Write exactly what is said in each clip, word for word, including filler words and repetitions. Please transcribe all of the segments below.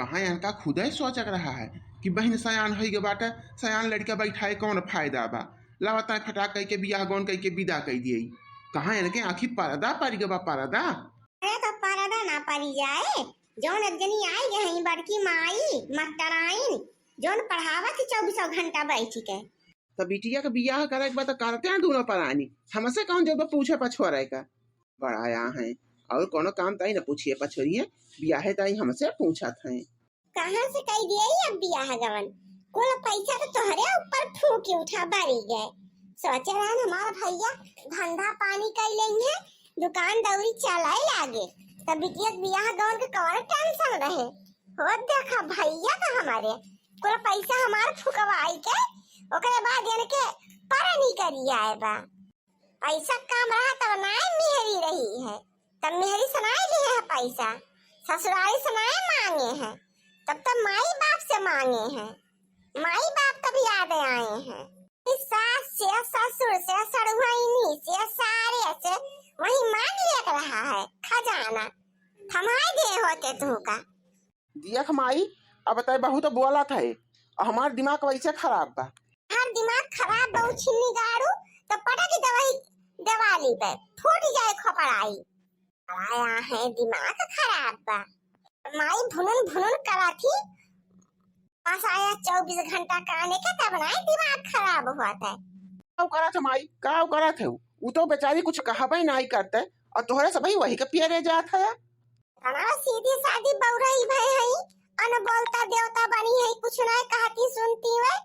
कहाँ इनका खुदे सोचक रहा है कि बहिन सयान होई गे बाटे, सयान लड़का बैठाए कौन फायदा बा, लावत है फटाक कइके बियाह गौन कइके विदा कइ दिए। कहाँ इनके आँखी पर्दा पड़ गए बा, पर्दा। अरे तो पर्दा ना पड़ी जाए, जौन एक जनी आई गए हैं बड़की माई मास्टराइन, जौन पढ़ावत ही चौबीसों घंटा बैठ के। तो बिटिया के बियाह करे के बा तो करते हैं दोनों परानी, हमसे कौन जरूरत पूछे पछोरे का। बड़ा आया है, और कोनो काम ताई न पूछिए पछोरिए, बियाहे ताई हमसे पूछत हैं। कहाँ से कई दिए अब बियाह गवन? कुल पैसा तो तोहरे ऊपर फूंक उठा बारी गए। सोचे रहन हमार भैया धंधा पानी कर लेंगे, दुकान दौरी चलाए लागे, तब बिटिया के बियाह गवन के कौन टेंशन रहे। हो देखा भैया तो हमारे कुल पैसा हमार फुकवाई के ओकरे बाद इनके परनी करी आए बा। पैसा काम रहा तब नाय मेहरी रही है, तब मेहरी से नाय लिए है पैसा, ससुरारी से नाय मांगे हैं, तब तो माई बाप से मांगे हैं, माई बाप तब याद आए हैं। इस सास से, ससुर से, सड़ुआइनी से, सारे से वही मांग लेत रहा है खजाना, थमाए दे होते तू का। दियख माई, अब तय बहुत बोलत है, और हमार दिमाग वैसे खराब बा। हर दिमाग खराब बा, उछिन्नी गाड़ू, तो पटक दवाई देवाली पे फूट जाए खोपड़ाई। आया है दिमाग खराब बा। माई भुनुन भुनुन करा थी, बस आया चौबीस घंटा काने के तब ना दिमाग खराब हुआ था। का करत है माई, का करत है? उ तो बेचारी कुछ कहबे नहीं करते, और तोहरे सब वही के पियरे जात है। तना सीधी सादी बौरई भय हई, अन बोलता देवता बनी हई, कुछ नाय कहती सुनती वे।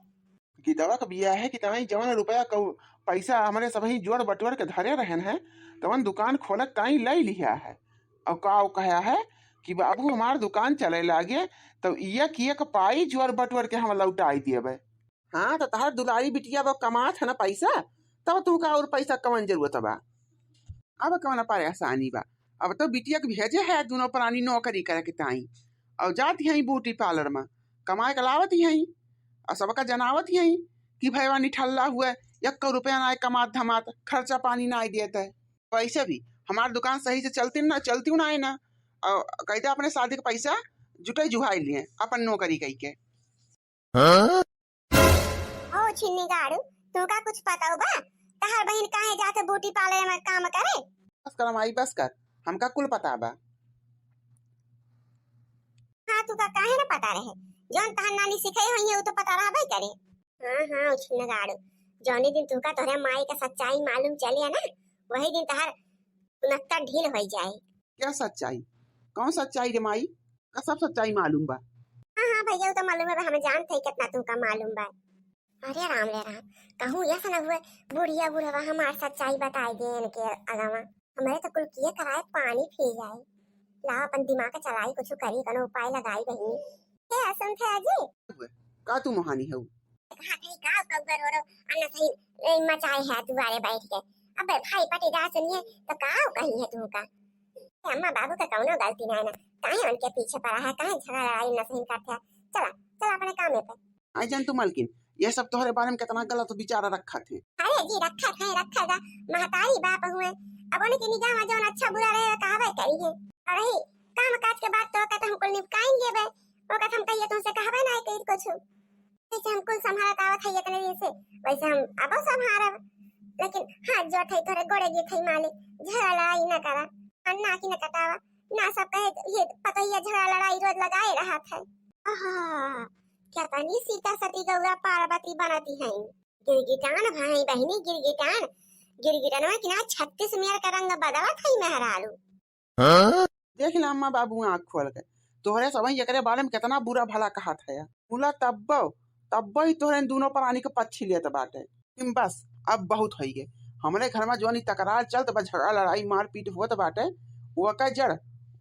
गीतवा के बियाहे कि ताई जवन रुपया कौ-, पैसा हमरे सबही जोड़ बटोर के धरे रहन है, तवन दुकान खोलक ताई लई लिया है। और का कहा है कि बाबू हमार दुकान चले लागे, तो एक एक पाई जोड़ बटोर के हम लौटाई देबे। हाँ, तो तहार दुलारी बिटिया बा कमात है ना पैसा, तब तू का और पैसा कवन जरूरत बा? अब कवन परेशानी बा? अब तो बिटिया के भेजे है दोनों प्राणी नौकरी करे के ताई, और जात ही ब्यूटी पार्लर में कमाए के लावत ही, और सबका जनावत ही कि भैया निठल्ला हुए, एक रुपया ना कमात धमात, खर्चा पानी ना देत है। वैसे भी हमार दुकान सही से चलती ना, चलती ना है ना, और कहते अपने शादी के पैसा जुटाई जुहाई लिए अपन नौकरी कई के। हाँ? ओ छिन्नी गाड़ू, तू का कुछ पता बा? तहार बहिन काहे जात ब्यूटी पार्लर में काम करे? बस कर माई, बस कर, हमका कुल पता बा। हाँ, तू का काहे ना पता रहे? जौन तहार नानी सिखाई होई है, उ तो पता रहबे करे। हाँ, हाँ, ओ छिन्नी गाड़ू, जौने दिन तुका तोहरे माई का सच्चाई मालूम चली है ना, वही दिन तहार कुनत्ता ढील होई जाए। क्या सच्चाई? कौन सच्चाई रे माई? का सब सच्चाई मालूम बा? हाँ, हाँ भैया, उ तो मालूम है, हम जानत है कितना तुमका मालूम बा। अरे राम रे राम, कहूँ यस न हुए बुढ़िया बुढ़वा हमार सच्चाई बताई दे इनके अगवा। हमरे तो कुल किए कराए पानी फिर जाए। ला अपन दिमाग के चलाई, कुछ करी, कोनो उपाय लगाई बहिनी। हे असंत है जी। का तू मोहानी हऊ? हाथी का कौआ रो रो, अन्ना सही ए, मचाए है दुआरे बैठ के। अबे भाई पटीदार सुनिए तो का कही है तू का? ए, अम्मा बाबू का कौनो गलती नहीं ना, काहे उनके पीछे पड़ा है, काहे झगड़ा लड़ाई नसहीन करते हैं? चला, चला अपने कामे पे। आई जन तू मलकिन, ये सब तोहरे बारे में कितना गलत विचार रखत है। अरे जी, रखत है, रखत है, महतारी बाप हुए, अब उनकी निगाह में जौन अच्छा बुरा रहे, कहबे करी है। और रही काम काज के बात तो कहते हम कुल निपटाएंगे बे, वो कहते हम कहिए तुमसे कहबे ना कही कुछ। जैसे हम कुल संभालत आवत है इतने दिन से, वैसे हम अबो संभारब। लेकिन हाथ जोड़ थई, तोरे गोड़े गिर थई मालिक, झगड़ा लड़ाई न करा, अन्ना की न कटावा, ना सब कहे ये पतोहिया झगड़ा लड़ाई रोज लगाए रहत है। आहा, क्या तनी सीता सती गौरा पार्वती बनती हैं। गिरगिटान भाई बहिनी गिरगिटान, गिरगिटनवा की ना छत्तीस मेर का रंग बदलत है मेहरारू। हाँ? देख ले अम्मा बाबू आँख खोल के, तोहरे सबही एकरे बारे में कितना बुरा भला कहत है। मुला तब्बो, तब्बो ही तोहरे दोनों प्राणी के पक्षी लेत बाटे। लेकिन बस, अब बहुत होई गे। हमरे घर में जौन ई तकरार चलत बा, झगड़ा लड़ाई मारपीट होत बाटे, ओके जड़,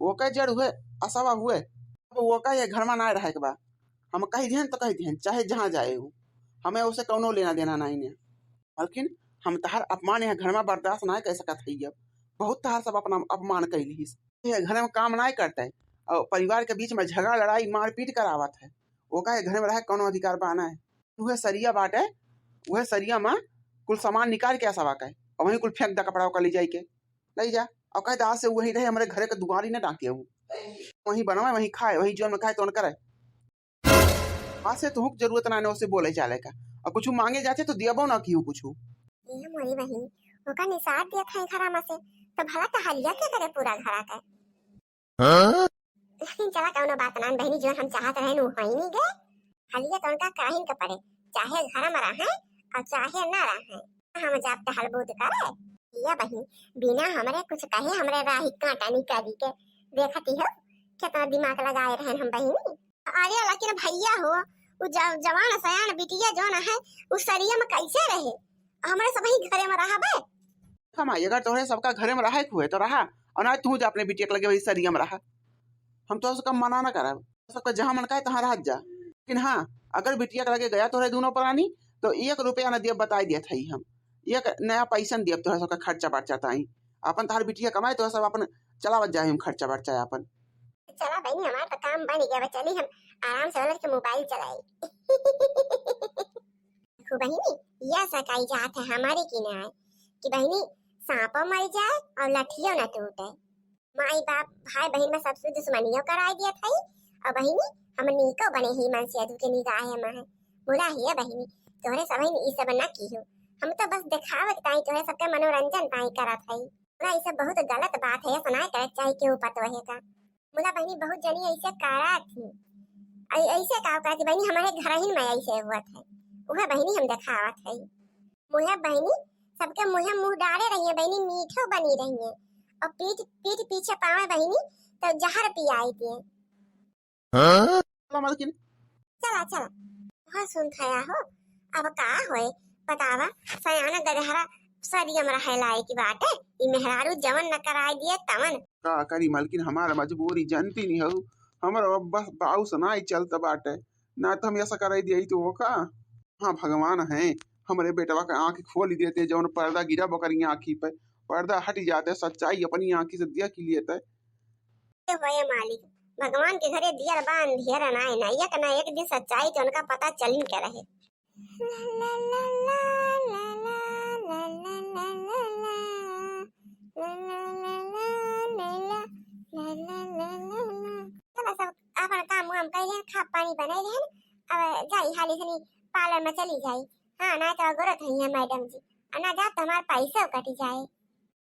ओके जड़ हुए, असवा हुए, अब ओका ये घर में ना रहे के बा। हम कह दिहन तो कह दिहन, चाहे जहाँ जाए उ, हमें उसे कौनो लेना देना नहीं ने। मलकिन, हम तहार अपमान यहाँ घर में बर्दाश्त ना कर सकत हई। अब बहुत तहार सब अपना अपमान कैलिस। ये घर में काम ना करते और परिवार के बीच में झगड़ा लड़ाई मारपीट करावत है, ओका ये घर में रहे कौनो अधिकार बा ना है। उहे सरिया बाटे, उहे सरिया में कुल सामान निकाल के असवा के और वहीं कुल फेंक दा कपड़ा ओका ले जाई के। ले जा, और कह दा आज से वहीं रहे, हमरे घरे के दुआरी ना डाके हूँ। वहीं बनवाए, वहीं खाए, वहीं जौन खाए तौन करे। आज से तुहूँ के जरूरत ना है उसे बोले चाले का। और कुछ मांगे जाते तो दियाबो ना किहू कुछ। ए मोरी बहिन, ओका निसार दिया था घरा में से, तो भला टहलिया के करे पूरा घरा का। हाँ? लेकिन चला कौनो बात ना बहिनी, जो हम चाहत रहे नु होई नहीं गए। हलिया तो उनका कराही के पड़े, चाहे घर में रहे और चाहे ना रहे। हम जाब टहल बूद करे। या बहिन, बिना हमरे कुछ कहे हमरे राही कांटा निकाली के देखती हो, कितना दिमाग लगाए रहन हम बहिनी। अरे लेकिन भैया हो, उ ज-, जवान सयान बिटिया जौन है, उ सरिया में कैसे रहे? हमरे सबही घरे में रहबे। हम आई, अगर तोहरे सबका घरे में रहे के हुए तो रहा, और ना तू जा अपने बिटिया के लगे वही सरिया में रहा। हम तो सबका मना ना करब, सबका जहाँ मन कहे तहाँ रहत जा। लेकिन हाँ, अगर बिटिया के लगे गया तोहरे दोनों प्राणी, तो एक रुपया ना दियब, बताई दिया था हम। एक नया पैसा न दियब तोहरे सबका खर्चा बर्चा ताई। अपन तोहर बिटिया कमाए, तोहरे सब अपन चलावत जाए हम खर्चा बर्चा अपन। चला बहिनी, हमार तो काम बन गया बा, चली हम आराम से ओलट के मोबाइल चलाई। देखो बहिनी, यह सकाई जात है हमारे की ना है कि बहिनी, सांपो मर जाए और लठियो ना टूटे। माई बाप भाई बहिन में सबसे दुश्मनियों कराई दिया था। और बहिनी, हम नीको बने ही मन से अधू के निगाह में है। बोला ही है बहिनी, तोहरे सब बहिनी ई सब ना की हो, हम तो बस दिखावे के ताई तोहरे सबके मनोरंजन ताई करत है। ना, ई सब बहुत गलत बात है, ऐसा ना करे के चाही केहू पतोहे का। मुला बहिनी बहुत जनी ऐसे करा थी। ऐ-, ऐसे का करा थी बहिनी, हमारे घर ही में ऐसे हुआ था। उहे बहिनी हम देखावत है। मुहे बहिनी, सबके मुहे मुँह डारे रही है बहिनी, मीठो बनी रही है। और पीठ, पीठ पीछे पावे बहिनी, तो जहर पियाई दिए। हाँ? चला मालकिन। चला, चला। हाँ, सुन थया हो, अब का होए, बतावा, सयाना गदहरा सरियम रहे लायक बाटे, ई मेहरारू जवन न कराए दिए तवन। का करी मालकिन, हमार मजबूरी जानती नहीं हो, हमर अब बस बाऊ से नाई चलत बाटे, ना तो हम ऐसा कराई दिए तो हो का। हाँ भगवान है, हमरे बेटवा के आँख खोल देते, जवन पर्दा गिरा बकरी आँखी पे, पर्दा हट जाते, सच्चाई अपनी आँखी से देख लेते। होए मालिक, भगवान के घरे दियर बा अंधियर नाय ना, एक ना एक दिन सच्चाई के उनका पता चलिन के रहे। चला सब अपन काम वाम कर लेन, खा पानी बनाई लेन, अब जाई हाली सनी पार्लर में चली जाई। हाँ, ना तो अगोरत है मैडम जी, आ ना जा तो हमार पैसा कटी जाए।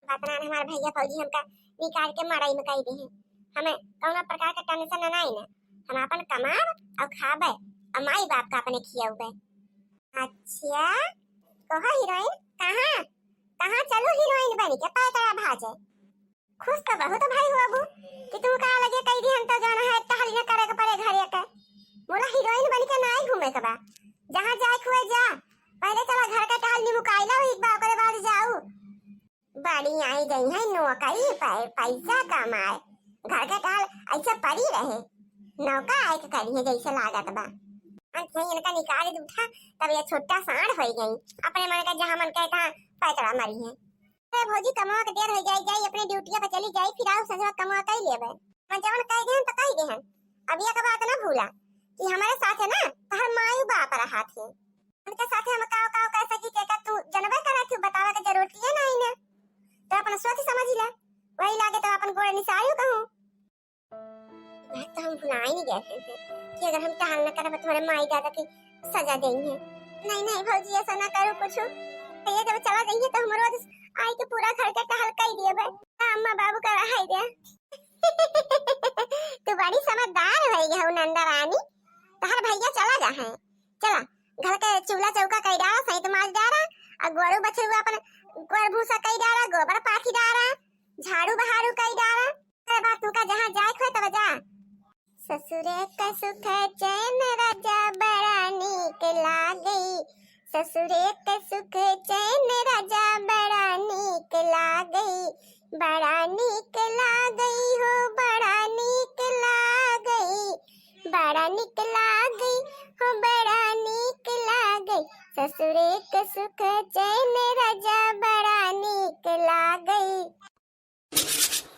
बतना हमार भैया फौजी हमका निकाल के मड़ई में कई दे हैं। हमें कौनो प्रकार के टेंशन ना, नहीं ना। हम अपन कमाब और खाबे और माई बाप का अपने खियाउबे। अच्छा, कहो हीरोइन, कहाँ, कहाँ चलू हीरोइन बन के पैतरा भाजे? खुश तो बहुत भाई हुआ बू कि तू का लगे कई दी हम तो जाना है टहल न करे के पड़े घरे के। बोला हीरोइन बन के ना ही घूमे के बा, जहाँ जाए के हुए जा, पहले चला घर का टहल निमुकाइला, एक बार ओकरे बाद जाऊ। बड़ी आई गई है नौकरी पर, पैसा कमाए, घर के काल ऐसे पड़ी रहे, नौका आए के करी है जैसे लागत बा। अंत में इनका निकाल दे उठा, तब ये छुट्टा साँड़ होई गई, अपने मन का जहाँ मन कहे तहाँ पैतरा मरी है। अरे भौजी, कमवा के देर हो जाई, जाई अपने ड्यूटिया पे चली जाई, फिर आओ संझवा कमवा कई लेबे। मैं जवन कह देहन तो कह देहन, अब ये बात ना भूला कि हमारे साथ है ना, तो हर माई बाप रहा थे। उनके साथे हम काव काव कर सकी, के का तू जनबे करत हूँ, बतावे के जरूरत ही नहीं ना। तो अपन सोच समझ ले, वही लागे तो अपन गोड़ निसारियो कहूँ। बात तो हम भुला ही नहीं गए थे कि अगर हम टहल न करब, तुम्हारे माई दादा की सजा देंगे। नहीं, नहीं भौजी, ऐसा ना करो कुछ। तो ये जब चला जाइए तो हमारे बाद आई के पूरा घर के टहल कर दिए बे। अम्मा बाबू का रहाई दे। तू बड़ी समझदार हो गई हो नंदा रानी। तहर भैया चला जा है, चला घर के चूल्हा चौका कई डारा, सहित माज डारा, और गोरू बछरुआ अपन गोर भूसा कई डारा, गोबर पाथी डारा, झाड़ू बहारू कई डारा। अरे बा, तू का जहाँ जाए खोए तब जा। ससुरे का सुख चैन राजा बड़ा नीक लागई, ससुरे का सुख चैन राजा बड़ा नीक लागई, बड़ा नीक लागई हो, बड़ा नीक लागई, बड़ा नीक लागई हो, बड़ा नीक लागई। ससुरे के सुख चैन राजा बड़ा नीक लागई।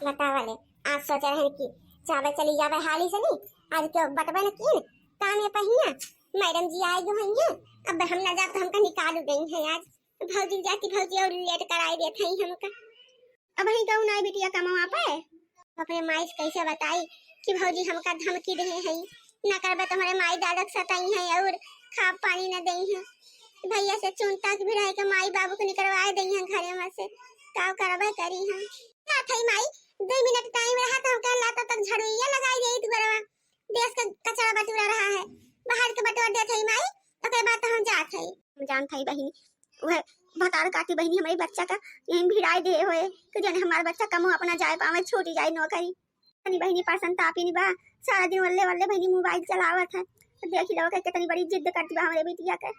बतावा ले, आज सोच रहे कि जावे चली जावे हाली से नहीं, आज क्यों बटबे न कीन, काम ये पहिया, मैडम जी आए गो हैं, अब हम ना जाब तो हमका निकाल गई है आज। भौजी जाती भौजी और लेट कराई देत है हमका। अब ही गऊ ना बिटिया कमवा पे। अपने माई से कैसे बताई कि भौजी हमका धमकी देहे हैं, न करबे तो हमरे माई दादा के सताई हैं और खाब पानी न देई हैं। भैया से चुनता कि भिड़ाई के माई बाबू के निकरवाए देई हैं घरे में से। का करबे करी हम? का थई माई, दो मिनट टाइम रहा तो हम कहला तब तक झड़ुइया लगाई देई दुआरवा। देश का कचरा बटुरा रहा है, बाहर के बटुरा देत है माई, ओकरे बाद तो हम जात है। हम जानत है बहिनी, वह भतार काटी बहिनी हमरे बच्चा का यहीं भिड़ाई दे होए, कि जने हमार बच्चा कमो अपना जाए पावे, छूटी जाए नौकरी। तनी बहिनी परेशान तापी नी बा, सारा दिन वल्ले वल्ले बहिनी मोबाइल चलावत है, तो देखी लो के कितनी बड़ी जिद करती बा हमरे बिटिया के।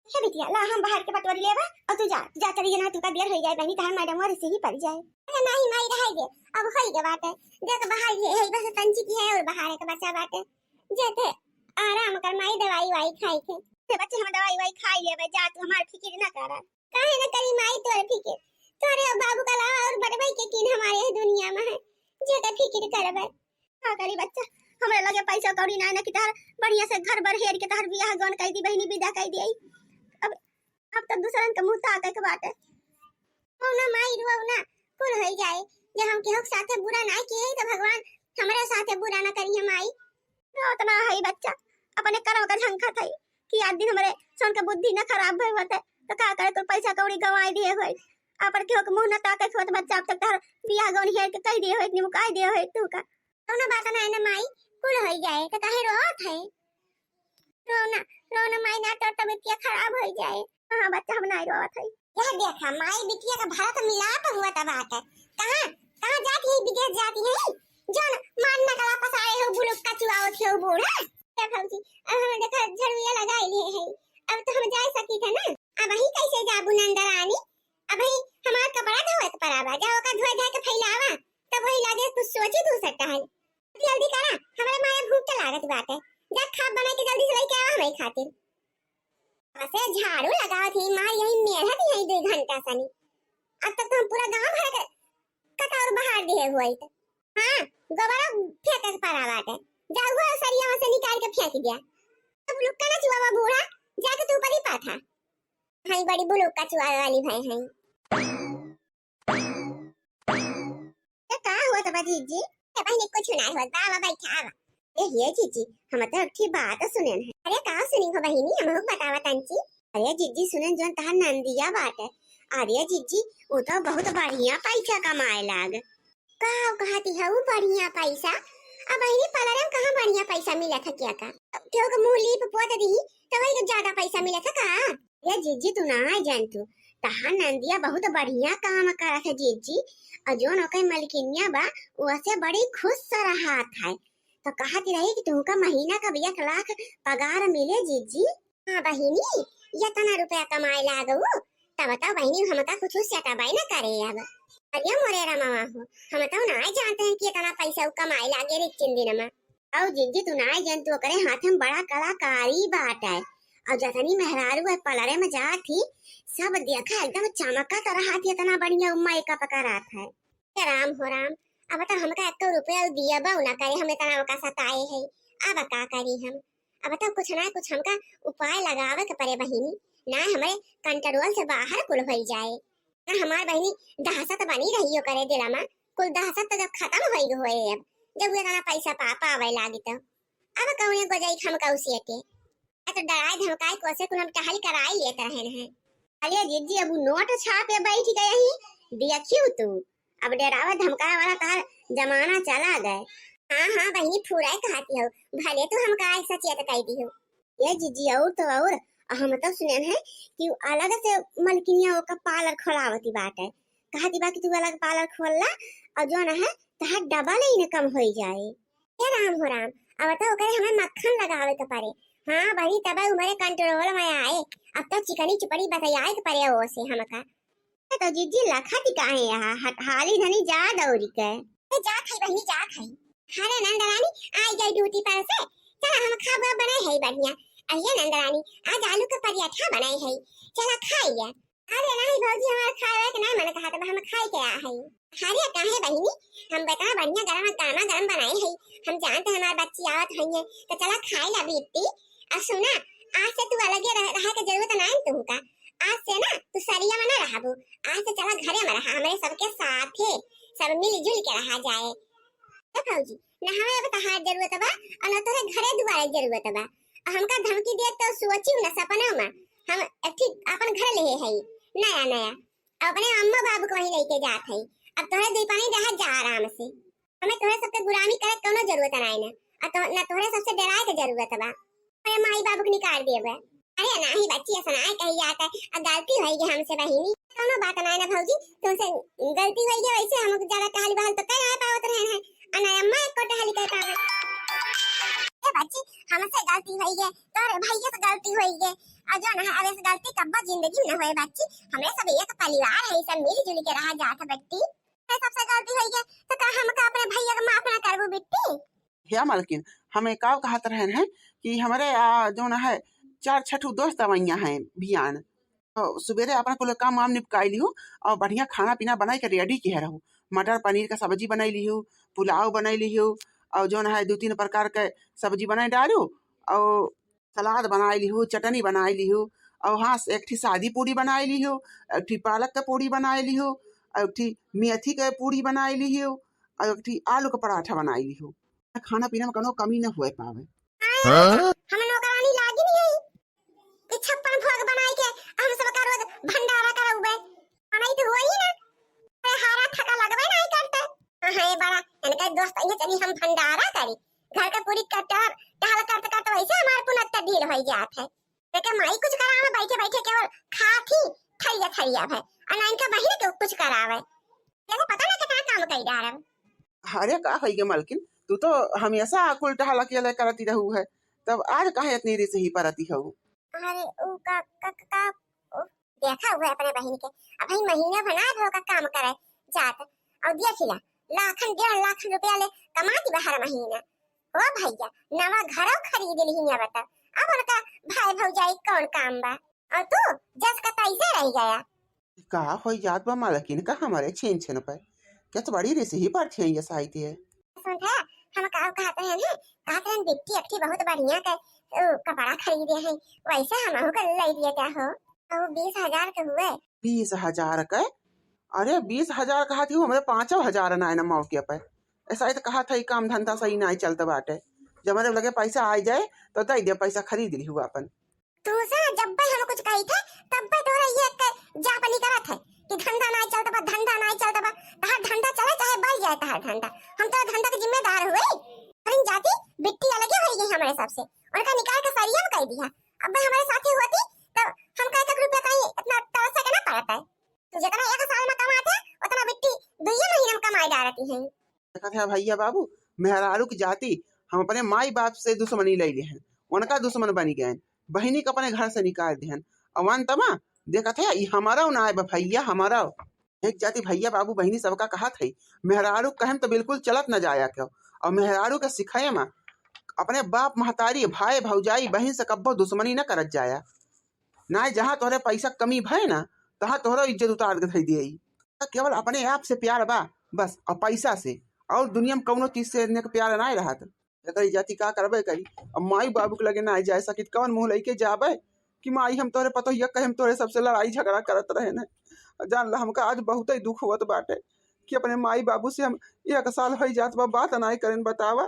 हे बिटिया, ला हम बाहर के बटोरी लेबा और तू जा, तू जा चली जाना, तुका देर हो जाए बहिनी, तहार मैडम और से ही पड़ जाए। अरे नहीं माई, रहाई दे, अब होई गे बाटे, देख बाहर ये है बस तंची की है और बाहर एक बच्चा बाटे, जे थे आराम कर माई, दवाई वाई खाई थे। ते बच्चे हम दवाई वाई खाई लेबे, जा तू हमार फिकिर ना करा। काहे ना करी माई तोर फिकिर, तोरे और बाबू का अलावा और बटवाई के किन हमारे यह दुनिया में है, जे का फिकिर करबे। का करी बच्चा, हमरा लगे पैसा कौड़ी ना, ना कि तहर बढ़िया से घर बर हेर के तहर बियाह गौन कई दी बहिनी, विदा कई दी। अब, अब तो दूसरन के मुंह ताके के बाटे। रो ना माई, रो ना, कुल होई जाए। जब हम केहू के साथे बुरा ना किए तो भगवान हमरे साथे बुरा ना करिए माई। रो तो ना है बच्चा, अपने कर्म का झंखत है कि आज दिन हमरे सन के बुद्धि न खराब भई होते तो का करे, कुल पैसा कौड़ी गंवाई दिए होई। अपन केहू के मुंह न ताके के होत बच्चा, अब तक तहर बियाह गौन हेर के कई दिए होई, निमुकाई दिए होई तू का। कौनो बात ना है ना माई, कुल होई जाए, तो काहे रोवत है? रो ना, रो ना माई, ना तो तबियतिया खराब होई जाए। हाँ, हाँ बच्चा, हम नहीं रोवत है। यह देखा माई बिटिया का भरत मिलाप हुआ तब आके। कहाँ, कहाँ जाती है, विदेश जाती है? जो न मार नकला पसारे हो, बुलुक का चुआवत हो बूढ़ा। ए भौजी, अब हम देखा झड़ुइया लगाई लिए है, अब तो हम जाए सकी थे ना। अब वही कैसे जाबू नंद रानी? अब वही हमार कपड़ा धोए के पराबा, जा ओका धोए धाए के फैलावा, तब वही लागे कुछ सोची तू सकता है। जल्दी करा, हमरे माया भूख के लागत बाटे। जा खाब बनाई के जल्दी से लेके आवा हमरे खातिर। असे झाड़ू लगावत ही मार यही मेहनत यही दो घंटा सनी। अब तक तो हम पूरा गांव भर के कतौर बहार दिए हुए थे। हाँ, गोबरा फेंके के परा बाटे। जा वो सरिया में से निकाल के फेंक दिया। अब लुक्का ना चुआवा बूढ़ा, जाके तू ऊपर ही पाथा। हाय बड़ी बुलुक्का चुआवे वाली भाई हैं। ए, का हुआ त बा जीजी? ए बहिनी, कुछ ना हुआ, बा, बा, बैठा, आवा। ए, ये जीजी, हम तो एक ठे बात सुनेन है। अरे, का सुनी हो बहिनी, हमहू बतावा तंची। अरे जीजी, सुनेन जोन तहार नंदिया बाटे। अरे जीजी, वो तो बहुत बढ़िया पैसा कमाए लाग। का कहती है वो बढ़िया पैसा? अब बहिनी, पार्लर में कहाँ बढ़िया पैसा मिला था क्या का? केहू के मुंह लीप पोत दी, तो वही ज्यादा पैसा मिला था का? ये जीजी, तू ना जान तू, तहार नंदिया बहुत बढ़िया काम करत है जीजी, और जोन ओकर मलकिनिया बा, वो से बड़ी खुश रहत है। तो कहत रही कि तुमका महीना का एक लाख पगार मिले जीजी। हाँ बहिनी, इतना रुपया कमाए लागू, तब तो बहिनी हमका कुछ सेटबाई न करे अब। अरे मोरे रमवा हो, हम तो ना जानते हैं कि इतना पैसा उ कमाए लागे रे तीन दिन में। और जीजी, तू ना जान तू, ओकरे हाथ में बड़ा कलाकारी बाटे। और जतनी मेहरारू है पार्लरे में जात ही, सब देखा एकदम चमकत रहत ही, इतना बढ़िया मेकअप करत है। हे राम हो राम, अब तो हमका एक रुपया दिया बा ना करे, हम इतना ओका सताए है, अब का करी हम? अब तो कुछ ना कुछ हमका उपाय लगावे के पड़े बहिनी, ना हमरे कंट्रोल से बाहर कुल होई जाए। ना हमार बहिनी दहशत बनी रही ओकरे दिला में, कुल दहशत तो जब खत्म होई होए, अब जब वो इतना पैसा पा पावे लागी तो अब कौने गोजाई हमका उसे के। आ तो डराए धमकाए कोसे कुल हम टहल कराए लेत रहन हैं। अरे जीजी, अब उ नोट छापे बैठ गए ही, देखियो तू, अब डरावे धमकाए वाला तार जमाना चला गए। हाँ हाँ बहिनी, पूरा कहती हो, भले तू हमका ऐसा चेत कह दी हो। ये जीजी, और तो और, हम तो सुने हैं कि उ अलग से मलकिनिया ओका पार्लर खोलावती बाटे, कहती बा कि तू अलग पार्लर खोल ला और जो ना है तहार डबल इनकम होई जाए। हे राम हो राम, अब तो ओकरे हमें मक्खन लगावे के पड़े। हाँ बहिनी, तब उमरे कंट्रोल में आए। अब तो चिकनी चुपड़ी बतियाए के पड़े ओसे हमका। ए तो जीजी, लखत काहे यहाँ? हट, हाली धनी जा दौरी के। ए, जात है बहिनी, जात है। अरे नंदरानी, आई गई ड्यूटी पर से। चला, हम खाबा बनाए है बढ़िया। अरे नंदरानी, आज आलू के पराठा बनाए है, चला खाई ले। अरे नहीं भौजी, हमार खाए के ना मन कहत बा, हम खाए के आ है। अरे काहे बहिनी, हम इतना बढ़िया गरम, गरमा गरम बनाए है, हम जानते हैं हमार बच्ची आवत है, तो चला खाए ला बिट्टी। और सुना, आज से तू अलगे रह, रहे के जरूरत ना है तुमका। आज से ना तू सरिया में ना रहबू, आज से चला घरे में रहा, हमरे सबके साथे सब मिलजुल के रहा जाए। ए भौजी, ना हमें अब तहार जरूरत बा, और ना तोहरे घरे दुआरे जरूरत बा। और हमका धमकी देत तो सोचियो ना सपना में, हम एक ठे आपन घर लेहे हई नया नया, और अपने अम्मा बाबू के वहीं लेके जात हई। अब तोहरे दुई पानी रह जा आराम से, हमें तोहरे सबके गुलामी करे के कौनो जरूरत नाई ना, और तो, ना तोहरे सबसे डराए के जरूरत बा। अपने माई बाबू के निकाल दिए बा। अरे नाही बच्ची, ऐसा नाही कही जात है, अब गलती होई गई हमसे बहिनी। कौनो बात नाई ना भौजी, तुमसे गलती होई गई, वैसे हम ज्यादा कहल बहल तो कह ना पावत रहे हैं, और ना अम्मा एक कोटा हाली कह पावे। ए बच्ची, हमसे गलती होई गई, तोहरे भैया से गलती होई गई, और जो ना है, अब ऐसे गलती कब्बा जिंदगी में ना होए बच्ची। हमरे सब एक परिवार है, सब मिलजुल के रहा जात है बेटी। हमरे सबसे गलती होई गई, तो का हमका अपने भैया के माफ ना करबू बिट्टी? हे मालकिन, हमें का कहत रहन है कि हमरे, आ, जौन है, चार छठू दोस्त अवैया हैं बियान। तो सुबेरे अपना कुल काम वाम निपटाई लिहू और बढ़िया खाना पीना बनाई के ready किहे रहू। मटर पनीर का सब्जी बनाई लिहू, पुलाव बनाई लिहू और जौन है, दो तीन प्रकार के सब्जी बनाई डालू और सलाद बनाई लिहू, चटनी बनाई लिहू और हाँ, एक ठी सादी पूड़ी बनाई लिहू, एक ठी पालक का पूड़ी बनाई लिहू और एक ठी मेथी का पूड़ी बनाई लिहू और एक ठी आलू का पराठा बनाई लिहू। खाना पीना में कौनो कमी न होए पावे। हाँ? हम नौकरानी लागी नहीं है कि छप्पन भोग बनाई के हम सबका रोज भंडारा करउबे। बनाई तो होई ना, अरे हारा थका लगबे नहीं करते। हाँ, ये बड़ा इनका दोस्त, ये चली हम भंडारा करी, घर का पूरी कटर टहल करते करते वैसे हमार पुनत्ता ढील होई जात है। लेकिन माई कुछ करावे बैठे बैठे केवल खात ही थरिया थरिया भे, और ना इनका बहिन के कुछ करावे। चलो पता ना कितना काम कई डारम। अरे का होई गे मालकिन, तू तो हमेशा कुल टहल अकेले करती रहू है, तब आज काहे इतनी रिसही परती हऊ? अरे उ का, का, का, का उ देखा हुआ अपने बहिन के, अबही महीना भर ना हो का काम करे जात, और देखिला लाखन डेढ़ लाख रुपया ले कमाती बा हर महीना। ओ भैया, नवा घरो खरीद लिही अब त, अब उनका भाई भौजाई कौन काम बा? और तू जस का तैसे रह गया। का होई जात बा मालकिन का हमारे छीन छीन पे? क्या तो बड़ी रिसही पर थी ये साई थी है। सुन था, हम का कहत रहे हैं, कहत रहे हैं बिट्टी एक ठी बहुत बढ़िया के, उ, कपड़ा खरीदे हैं, वैसे हमहू के ले लिए क्या हो? और बीस हजार के हुए। बीस हजार के? अरे बीस हजार कहा थी, हमरे पाँचों हजार ना है ना मौके पे। ऐसा ही तो कहा था, ये काम धंधा सही ना चलत बाटे, जब हमारे लगे पैसा आ जाए तो दे दे, पैसा खरीद ली हुआ अपन। तू से जब भी हम कुछ कही थे, तब भी तोहरा ये एक जापनी करत है कि धंधा ना चलत बा, धंधा ना चलत बा। तहार धंधा चले चाहे बढ़ जाए तहार धंधा, हम तोरा धंधा के जिम्मेदार हुए। अरे जाति बिट्टी अलगे हो गई हमारे सबसे, उनका निकाल के सरिया में कह दिया। अब भाई हमारे साथी होती तो हमका एक एक रुपया कहीं इतना तरस के ना पड़ता है। तू जितना एक साल में कमाते उतना बिट्टी दुइये महीने में कमाई डालती है। देखत है भैया बाबू, मेहरारू की जाति हम अपने माई बाप से दुश्मनी ले लेहन, उनका दुश्मन बनी गए, बहिनी के अपने घर से निकाल देहन। और अंत में देखत है, ई हमारा ना आए बा भैया, हमारा। एक जाति भैया बाबू बहिनी सबका कहत है, मेहरारू कहेम तो बिल्कुल चलत न जाया क्यों, और मेहरारू के सिखाए में अपने बाप महतारी, भाई भौजाई, बहिन से कब्बो दुश्मनी न करत जाया। ना जहाँ तोहरे पैसा कमी भय ना, तहाँ तोहरा इज्जत उतार के धई दिए। केवल अपने आप से प्यार बा बस, और पैसा से, और दुनिया में कौनो चीज से इतने के प्यार ना रहत। एकरी जाति का करबे करी, अब माई बाबू के लगे ना जाए सकित, कौन मुँह लेके जाबे कि माई हम तोहरे पतोहिया कहे हम तोहरे सबसे लड़ाई झगड़ा करत रहे न। जान ला हमका आज बहुत ही दुख होत बाटे कि अपने माई बाबू से हम एक साल होई जात बा बात नाई करेन बतावा।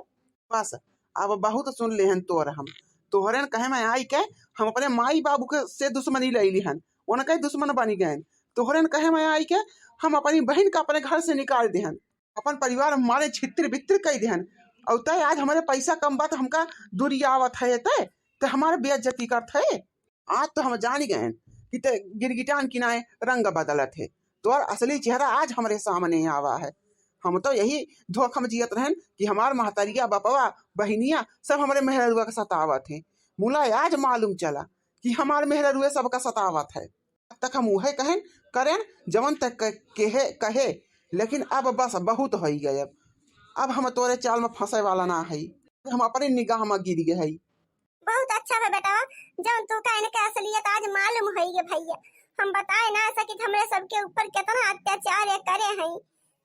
बस अब बहुत सुन लेहन तोर हम, तोहरेन कहे में आई के हम अपने माई बाबू के से दुश्मनी ले लिहन, उनके दुश्मन बनी गए। तोहरेन कहे में आई के हम अपनी बहन का अपने घर से निकाल देहन, अपन परिवार मारे छितिर बितिर कई देहन। और तय आज हमारे पैसा कम बा तो हमका दूरी आवत है, तय ते हमारे बेइज्जती करत है। आज तो हम जानी गए कि ते गिरगिटान किनाए रंग बदलत है, तोर असली चेहरा आज हमारे सामने आवा है। हम तो यही धोखा में जियत रहन कि हमार महतरिया, बपवा, बहिनिया सब हमारे मेहरुआ के सतावत है। मुला आज मालूम चला कि हमार मेहरुए सबका सतावत है। अब तक हम उहे कहेन करेन जवन तक क-, कहे, कहे, लेकिन अब बस बहुत होई गए। अब, अब हम तोरे चाल में फंसे वाला ना हई, हम अपनी निगाह में गिर गए हई। बहुत अच्छा बा बेटा, जौन तू का इनके असलियत आज मालूम होई गे भैया। हम बताए ना सकित हमरे सबके ऊपर कितना अत्याचार ये करे हैं।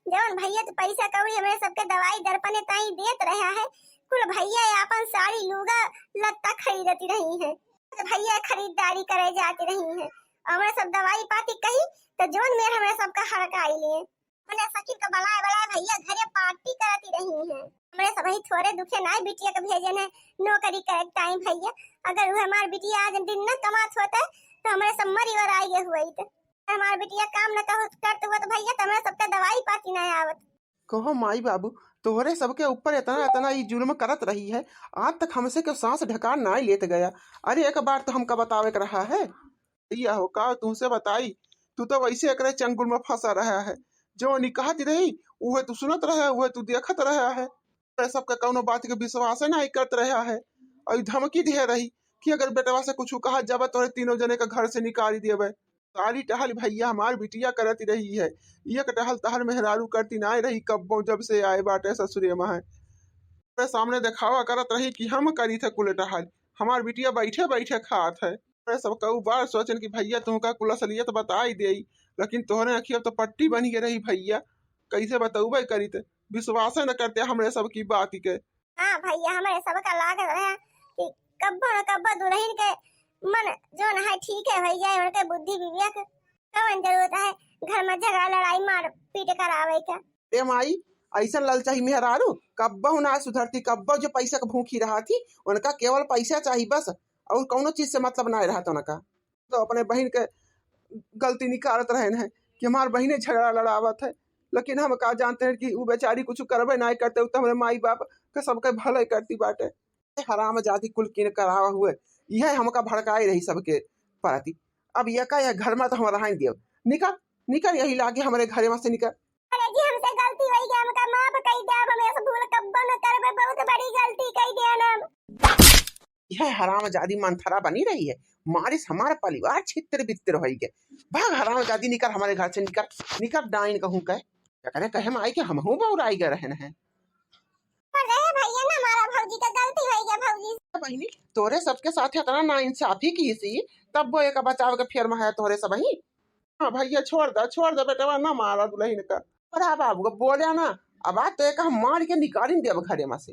जौन भैया तो पैसा कौड़ी हमरे सबके दवाई दर्पणे ताई देत रहा है, कुल भैया ये आपन साड़ी लूगा लत्ता खरीदती रही है। तो भैया खरीदारी करे जाती रही है, हमरे सब दवाई पाती कही तो जौन मेर हमरे सबका हड़काई लिए। अपने सखी के बुलाए बुलाए भैया घरे पार्टी करती रही है। हमरे सबही थोरे दुखे नाई बिटिया के भेजे ने नौकरी करे के टाइम भैया। अगर उहे हमार बिटिया आज दिन न कमात होते तो हमरे सब मरी और आई गए हुए। हमार बिटिया काम न कहत करत हुआ तो भैया, तमरे सबके दवाई पाती ना आवत। कहो माई बाबू, तोहरे सबके ऊपर इतना, इतना ई जुल्म करत रही है, आज तक हमसे के सांस ढका नाई लेत गया। अरे एक बार तो हमका बतावे के रहा है। भैया हो का तुमसे बताई, तू तो वैसे एकरे चंगुल में फंसा रहा है। जो निकहत रही, उहे तू सुनत रहा, उहे तू देखत रहा है। तोहरे सबके कौनो बात के विश्वास नाई करत रहा है। और ई धमकी दे रही कि अगर बेटवा से कुछ कहा जाबे, तोहरे तीनों जने के घर से निकाली देबे। सारी टहल भैया हमार बिटिया करत रही है, एक टहल तहर मेहरारू करती नाई रही कब्बो, जब से आए बाटे ससुरे में है। तोहरे सामने देखावा करत रही कि हम करी थे कुल टहल, हमार बिटिया बैठे बैठे खात है। तोहरे सब कऊ बार सोचन कि भैया तुमका कुल असलियत बताई देई, लेकिन तोहरे अखिया तो पट्टी बनी के रही भैया, कैसे बतौबे करी थे, विश्वास न करते हमरे सब की बात के। हाँ भैया, हमरे सबका लागत रहे कि कब्बो न कब्बो दुल्हन के मन जोन है ठीक है भैया, उनके बुद्धि विवेक कौन जरूरत है घर में झगड़ा लड़ाई मार पीट करावे के। ए माई, ऐसन ललचाही मेहरारू कब्बो ना सुधरती, कब्बो जो पैसा के भूखी रहा थी, उनका केवल पैसा चाही बस, और कौनो चीज से मतलब ना रहत उनका। तो अपने बहिन के गलती निकालत रहन है कि हमार बहिने झगड़ा लड़ावत है, लेकिन हम का जानते हैं कि उ बेचारी कुछ करबे ना करते, उ तो हमरे माई बाप के सबके भले करती बाटे। ए हराम जाति कुल किन करावा हुए, यह हमका भड़काए रही सबके परती। अब ये का यह घर में तो हम रहाई देव। निकल, निकल यही लागे हमरे घरे में से निकल। अरे जी, हमसे गलती होई गया, हमका माफ कई दे, अब हम ऐसे भूल कब्बो न करबे, बहुत बड़ी गलती कई दे हम। यह हरामजादी मंथरा बनी रही है, मारिस हमारा परिवार छित्र बित्र होई गए। भाग हरामजादी, निकर हमारे घर से, निकर, निकर डाइन कहूँ के। एकरे कहे में आई के हमहू बौराई गए रहन है। अरे भैया ना मारा भौजी का, गलती होई गया भौजी। बहिनी, तोरे सबके साथ इतना नाइंसाफी की सी, तब वो एक बचाव के फेर में है तोरे सब ही। हाँ भैया, छोड़ दे, छोड़ दे बेटवा, ना मारा दुल्हन का। अरे बाबू को बोले ना, अब आज तो एक हम मार के निकालिन देब घरे में से।